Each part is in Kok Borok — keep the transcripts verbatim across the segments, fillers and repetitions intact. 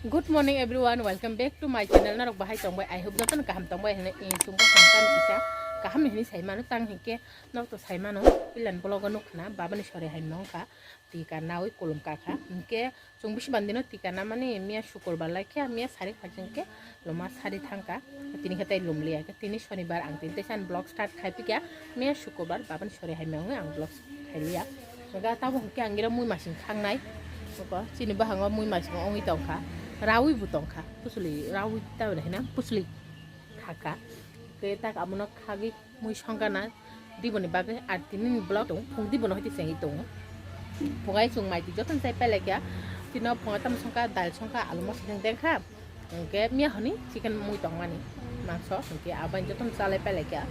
Good morning everyone, welcome back to my channel. Norok bahai tongbai, I hope jotono kaham tongbai hinwi, eh, chwngbo hamkha ni kisa kaham ni hinwi sai mano, tang hinkhe norok to sai mano, pilan vlog o nukha na, babani sori hai mongkha, tika nawi kolom kakha, hinkhe chwng bisi bandino tika namani miya sukurbar lai khe, miya sari phai chwng khe loma sari thangkha, tini khe tai lom liya khe, tini sonibar ang tini teisa vlog start khai pikha, miya sukurbar babani sori hai mongwi ang vlog khai liya. Ga tabo hwnkhe ang ira mui masing khangnai. Oko chini bahango mui masing ongwi tongkha. Rawi bo tongkha. Pusuli rawi ta hina pusuli khaka. Ke tak amono khagwi mui songkana. Diboni bagwi ar tini ni vlog tong. Phung dibono hoti sengi tongo. Phungai chung mai di joton chai pelekya. Tino phunga tam songkha, dal songkha, alu mosong dengkha. Hwnkhe miya hwnwi chicken mui tongmani mangso, hwnkhe aboni jotono chalai pailaikha.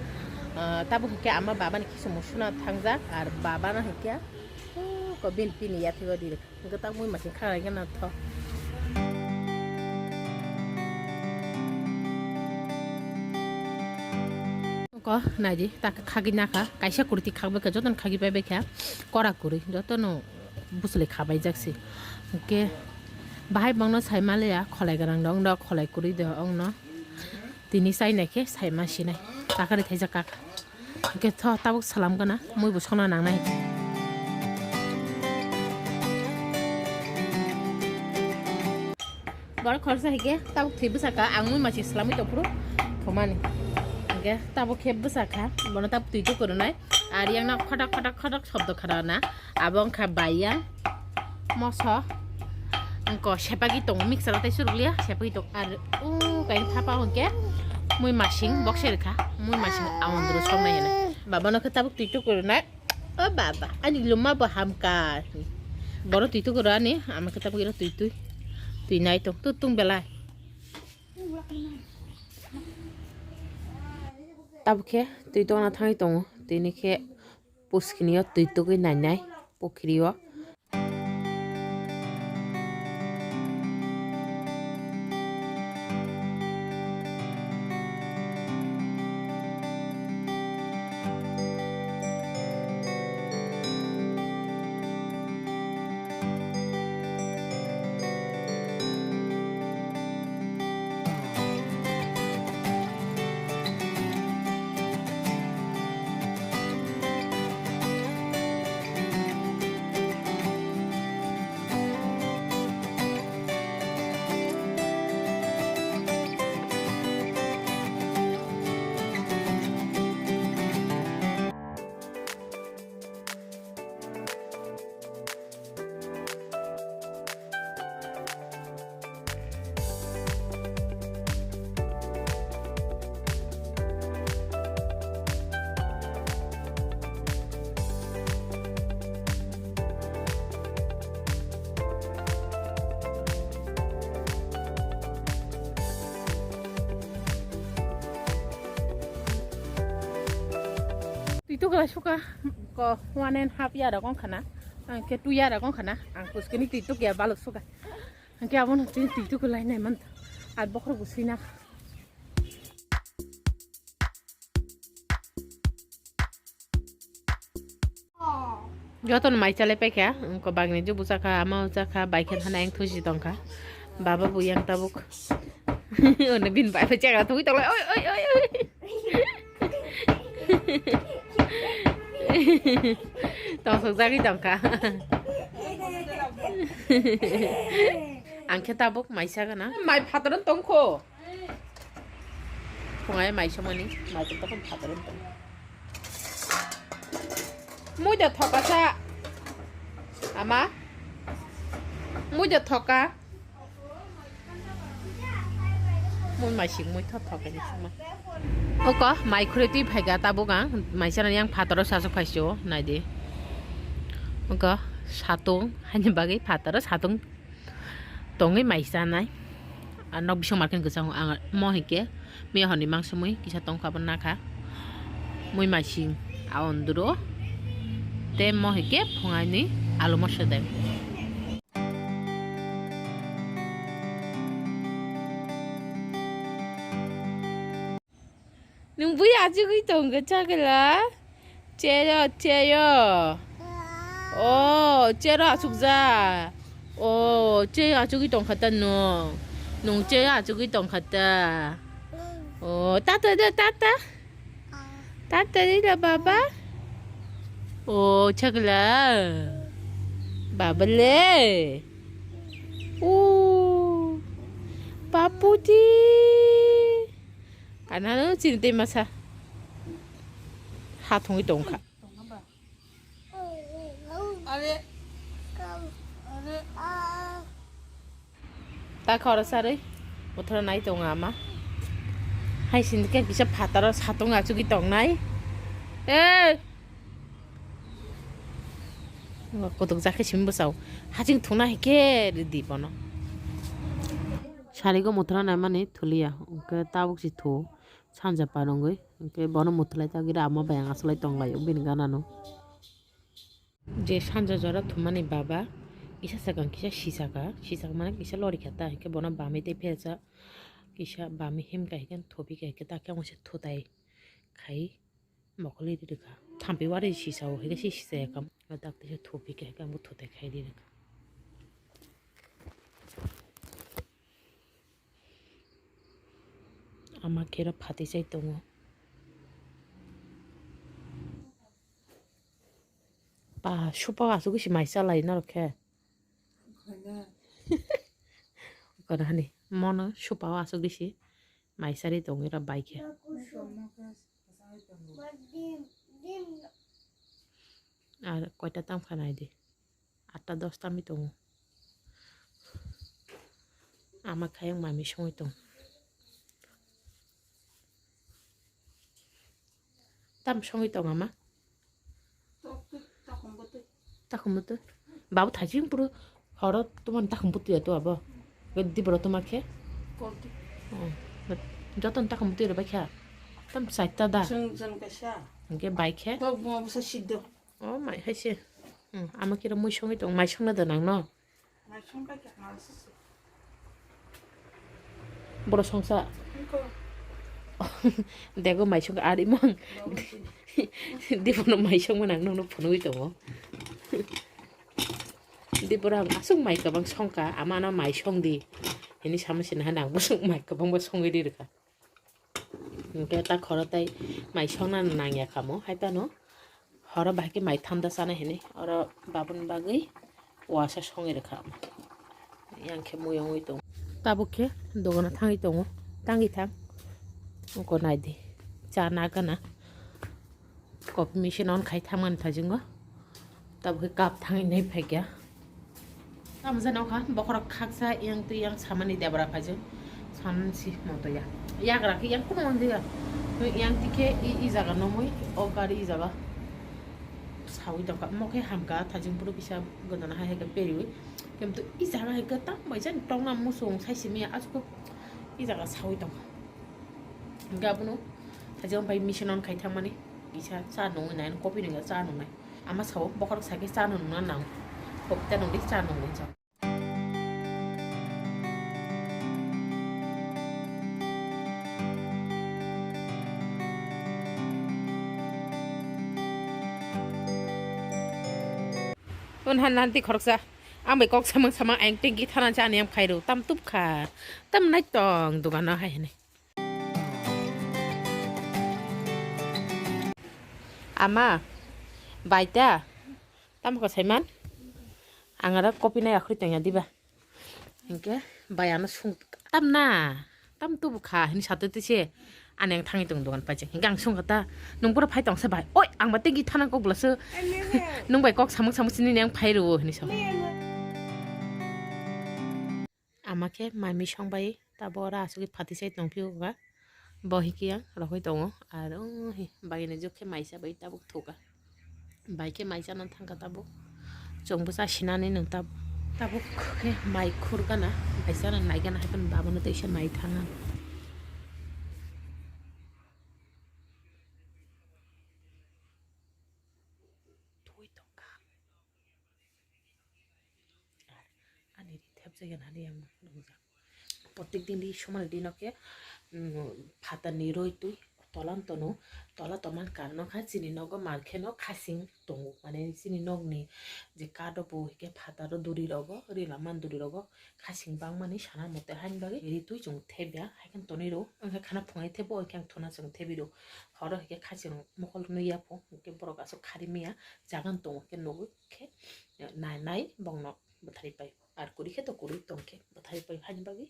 Ah, tabuk hwnkhe ama babani kisu musuna thangjak, ar babano hwnkhe, oh, ko bini pini yathego direk. Hwnkhe tabuk mui masing khanai gana tho. Ko naidi, tak khagwi nakha, kaisa kurti khagwi kha, jotono khagwi paibai kha, kora kwrwi, jotono. Bwswlwi khabaijak se. Hwnkhe bahai bangno sai manliya, kholai gwnang dong dok, kholai kwrwi de ongno. Tini chainai khe sai ma sinai. Takari thaijak kak. Hwnkhe tho tabuk salam gana, mui bo songna nangnai. Borok khoroksa hai khe tabuk thwi bwsakha, ang mui masi swlamwi tongphuru thumani. Hwnkhe tabuk khe bwsakha, bono tabuk twi tukurunai. Ar yang na khodak khodak khodak shobdo khorana. Abo wngkha bayang, moso, wngkha sepagwi tongo, mixer o tei surukliya, sepagwi tongo. Ar o kaisa thapa hwnkhe mui masing bokse rwkha, mui masing amondro soknai hinwi. Baba no khe tabuk twi tukurunai. O baba, ani luma bo hamkha. Boro twi tukurani, ama khe tabuk iro twi twi. Twi nai tong, tu tung belai. Tabuk khe twi tongna thangwi tongo, tini khe. Puskini o twi tugwi nainai pukhiri o. Twi tuklai suka ko one and half year rok wngkha na, ang khe two year rok wngkha na, ang puskini twi tukya balok suka, ang khe abono twi twi tuklai nai man, ar bokhorok bo swina. Jotono mai chalai paikha, wngkha bagni je bwsakha, ama bwsakha, bai khe thana yang thusi tongkha. Baba bo yang tabuk. Ono bini bai bai chekra thugui tonglai, oi, oi, oi, oi. Tongsok jagwi tongkha. Ang khe tabuk mai sagana. Mai phataro tongkho. Phungai mai somani, mai tong tong phataro tong. Mui da thoka sa. Ama. Mui da thoka. Mui mai sing mui tho thoka ni suma. Oko mai khurui twi phai ga tabuk ang mai sana yang phataro sasuk phai sio nai di. Oko satung hani bagwi phataro satung. Tongwi mai chanai. Ar nok bising market kwchang ang mo hinkhe miya hwnwi mangsa mui kisa tongkha bo nakha. Mui maising a onduro. Te mo hinkhe phungaini alu moso de. Nwng bui achugwi tongkha chakela? Cheyo, cheyo. O, chero achukja. O, che achugwi tongkha ta nwng. Nungche achugwi tongkha ta. O, tata de, tata. Tata de da baba. O, chakla. Baba le. O, paputi. Anano chini tei masa. Ha thungwi tongkha. Are. Are. Ta khoro sarwi bothoro nai tongo ama. Hai sindike kisa phataro satung achugwi tongnai. Eh. Kutuk jakhe simi bwsao. Haching thungna hai khe ridi bono. Sarigo muthra naimani thuliya. Hwnkhe tabuk si thu. Sanja par wngwi. Hwnkhe bono muthulai tagwi ama bai ang asolai tonglaio bini ganano. Je sanja jora thumani baba kisa sakang kisa sisaka, sisaka mane kisa lorikha ta, hwnkhe bono bami tei phesa kisa bami himkha hwnkhe thopikha hwnkhe ta khe wngse thutai khai mokoli ririkha. Thampi wari sisao hwnkhe se sisaya kha, dakti se thopikha hwnkhe bo thutai khai ririkha. Ama khe oro phatwi chai tongo. Ba, supa aswk se mai chalai norok khe. Kono hani mono supa o aswk se mai chari tongo oro bai khe. Ar koita tamo kha nai di. Atta dosta mi tongo. Ama khe ayang mami songwi tong. Tam songwi tong ama? Takhum bwtwi. Babu thaising puro horo tomani takhum bwtwi ya to abo. Diboro toma khe? Joton takhum bwtwi rwbai kha. Tam chaita da. Hwnkhe bai khe? Oh mai hai se. Hmm, ama khe ro mui songwi tong, mai songna da nang no? Boro songsa. Dego mai song ari mong. Di bono mai song manang no phunui tongo. Di boro ang asuk mai kabang songka, ama no mai song di. Hini sama sini hai nang busuk mai kabang bo songwi di rwkha. Hwnkhe ta khoro tai mai songna nangya kha mo, hai phano horo bahai khe mai thanda chana hinwi oro babuni bagwi uasa songwi rwkha. Yang khe mui wngwi tongo. Tabuk khe dogano thangwi tongo, tangwi thang. Oko naidi, cha na gana. Coffee machine on khai thangmani thajingo. Tabuk khe cup thangwi nai phaikya. Tamo jani okha bokhorok khaksa yang twi yang samani debra phaijak. Samsi moto ya. Yagra khe yang kuno mandiya. Yang tikhe i, i jaga nomwi o gari i jaga. Sawi tongkha. Mo khe hamkha thajing puro kisa godana hai hai khe periwi. Kemto i jaga hai khe tam bai jani tongna musung sai simi asuk i jaga sawi tongkha. Hingke abono thajak bai mission on khai thangmani kisa cha nungwi nai, kopi nungya cha nungnai. Ama sao bokhorok sake cha nungna nang. Kopi ta nungdi cha nungwi cha. Un han nanti khoroksa. Ang bai kok samang samang ang tengki thana cha ani ang khairo. Tam tup kha. Tam nai tong dogano hai hene. Ama, baita, tamo kha saiman? Ang aro kopi nai akhri tongya diba? Hingke bai ano sung tam na, tam tubu kha hini sato tise. Ani ang thangwi tong dogan paijak. Hingke ang sung kha ta, nung pura phai tong se bai. Oi, ang ba tegi thana kok bwlaso. Nung bai kok samung samung sini nang phai rwo hini sa. Ama khe mai misong bai tabo oro asugwi phatisai tongphio ba. Bo hikhe yang rohoi tongo. Aro hi bagini jok khe maisa bai tabuk thoka. Bai khe maisa no thangka tabuk. Chwng bwsa sinani nung tab-, tabuk khe mai khurgana. Maisa no naigana haikhe babono teisa mai thangna. Thwi tongkha. Ani ri thepjagani hwnwi ang nukjak. Protek din ri somani dino khe, mm, phatarni roi twi tola tono, tola tongmani karon kha chini nogo mar kheno khasing tongo, mane chini nokni je kato bo hwnkhe phataro duri rogo, rila man duri rogo khasing bangmani sana mote haini bagwi ri twi chwng thebya, haikhe tonwi rw, wngkhe khana phunai thebo, wngkhe ang thona chwng thebi rw, horo hwnkhe khasing mokol nwi yapho, hwnkhe borok aswk khari maya, jagan tongo khe nugwi khe nai nai bongno bwthari pai, ar kwrwi khe to kwrwi tong khe bwthari pai, haini bagwi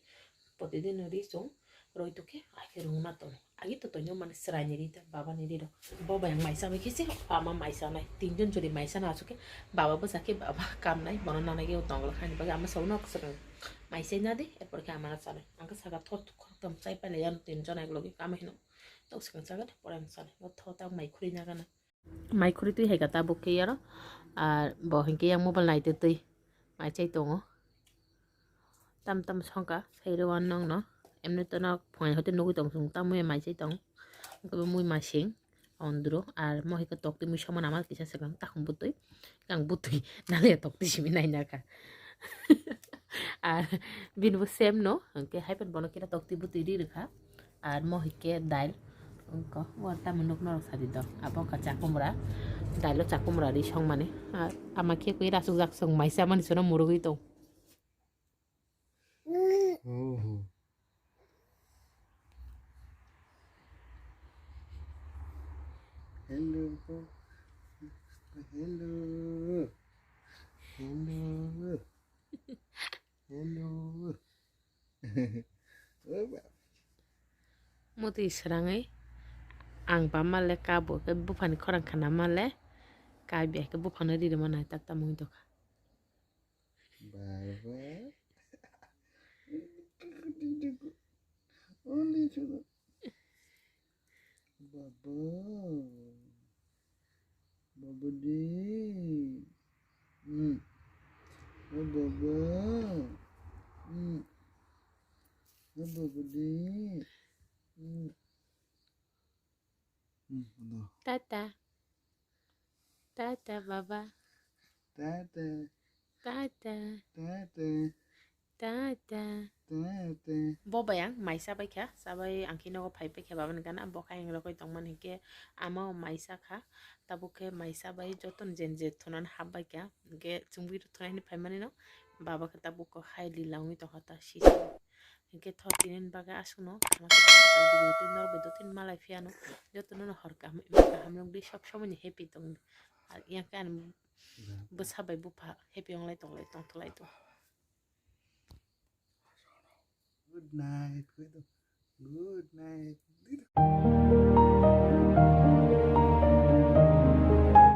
protidin ri chwng roi tong khe, ai khe rwngma tono. Agi to toino mane chwraini ri ta, babani ri rok. Bo bai ang maisa bai khe se, ama maisa nai. Tinjon jodi maisa na asuk khe, baba bwsa khe baba kam nai, bono nana khe tong glak, haini bagwi ama sao nok swkang maisai na di, erpor khe ama na chanai. Ang khe saka thot khoroktham chai pai lai, ano tinjon ek logi kama hino. Tok swkang chaga, pore ang chanai. Bo thot ang mai khuri na gana. Mai khuri twi hai kha tabuk khe yaro. Ar bo hinkhe yang mobile nai twi twi mai chai tongo. Tam tam songkha sai rw ang nokno. Emni to nok phunai hoite nugwi tong chwng tamo ya mai chai tong. Wngkhe bo mui masing ondro ar mo hai khe tok twi mui somani ama kisa swkang takhum bwtwi. Ang bwtwi nale ya tok twi simi nai nakha. Ar bini bo same no, hwnkhe hai phano bono kisa tok twi bwtwi ri rwkha. Ar mo hwnkhe dail, wngkha, o tamo nukno rw sadi do. Abo wngkha chakumra, dailo chakumra ri songmani. Ar ama khe kwi rasukjak, chwng mai chamani sono murugwi tong. Oho. Hello. Hello. Hello. Hello. Motwi srangwi ang bamma le kabo khe buphani khorang khna ma le kabi khe buphano ri rwmani tak tamwi tongkha. Baba. Only Baba. Baba di. Hmm. Oh, Baba. Hmm. Oh, Baba di. Hmm. Hmm, ano. Tata. Tata, Baba. Tata. Tata. Tata. Tata. Tata. Bo bai ang mai chabai kha, chabai ang khe nogo phai pai kha, baba ni gana bo kha, ang rokoi tongmani hinkhe ama o mai cha kha, tabuk khe mai chabai joto ni jen je thunani hap bai kha, hinkhe chwngwi thunani phai mani no baba khe tabuk kok hai lila wngwi tongkha ta sisi. Hinkhe thor tini ni bagwi aswk no tini norok bai do tin malai phiya no joto no hor kaham kaham rok di sob somoi ni happy tong di. Yang khe ani bwsa bai bupha happy wnglai tonglai tongthlai tong. Good night. Good night.